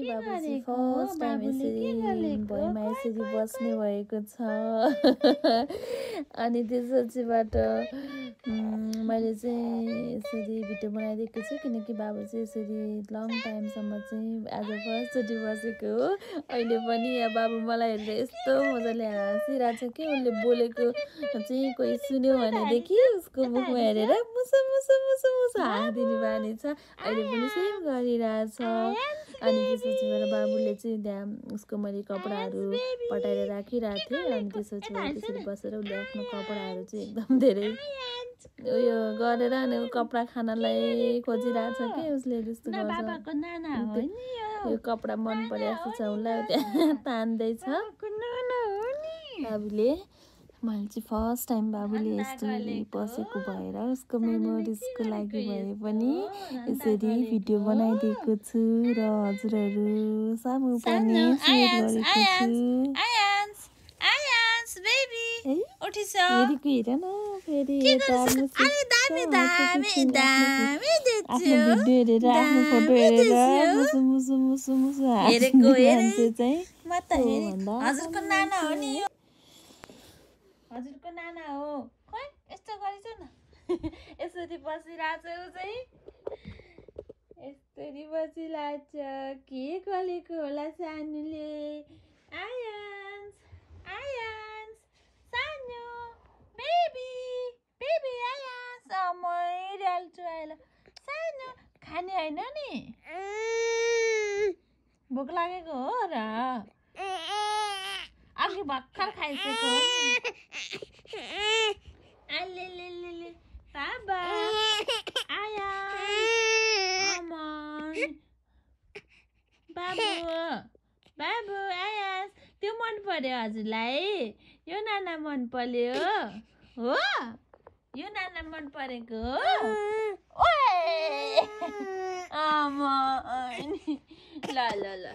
बाबुजी first time यसरी भुइँमा यसरी बस्ने भएको छ अनि त्यसपछिबाट मैले चाहिँ यसरी भिडियो बनाइदिएको छु किनकि बाबु चाहिँ यसरी लङ टाइमसम्म चाहिँ आज फर्स्टचोटि बसेको हो। अहिले पनि यहाँ बाबु मलाई हेरेर यस्तो मजाले हाँसिरहेको छ कि उसले बोलेको चाहिँ कोही सुन्यो भनेदेखि उसको मुखमा हेरेर मुसु मुसु मुसु मुसु हाँसिदिने बानी छ। अहिले पनि सेम गरिरहेछ। अनि त्यसपछिबाट बाबुले चाहिँ त्यहाँ उसको मैले कपडाहरू पटाएर राखिरहेको थिएँ अनि त्यसपछिबाट त्यसरी बसेर उसले आफ्नो कपडाहरू चाहिँ एकदम धेरै उयो गरेर अनि कपडा खानलाई खोजिरहेछ कि उसले त्यस्तो गर्छ। यो कपडा मन परेको छ उसलाई त्यहाँ तान्दैछ बाबुले। मैले चाहिँ फर्स्ट टाइम बाबुले यस्तो बसेको भएर उसको मेमोरिजको लागि भए पनि यसरी भिडियो बनाइदिएको छु र हजुरहरू सामु पनि सेयर गरेको छु। फेरिको हेर न फेरि आफ्नो भिडियो हेरेर आफ्नो फोटो हेरेर मुसु मुसु मुसु मुसु हाँस्ने मान्छे चाहिँ हजुरको नाना हो नि यो हजुरको नाना हो खोइ यस्तो गरिछ न यसरी बसिरहेछ उ चाहिँ यसरी बसिरहेछ के गलेको होला सानुले। आयान्स आयान्स सानो बेबी बेबी आयान्स मरिहाल्छु आइल सानो खाने होइन नि भोक लागेको हो र अघि भर्खर खाइसकेको हो नि बाबा आया बाबु बाबु आयास त्यो मन पर्यो हजुरलाई यो नाना मन पर्यो हो यो नाना मन परेको हो ल ल ल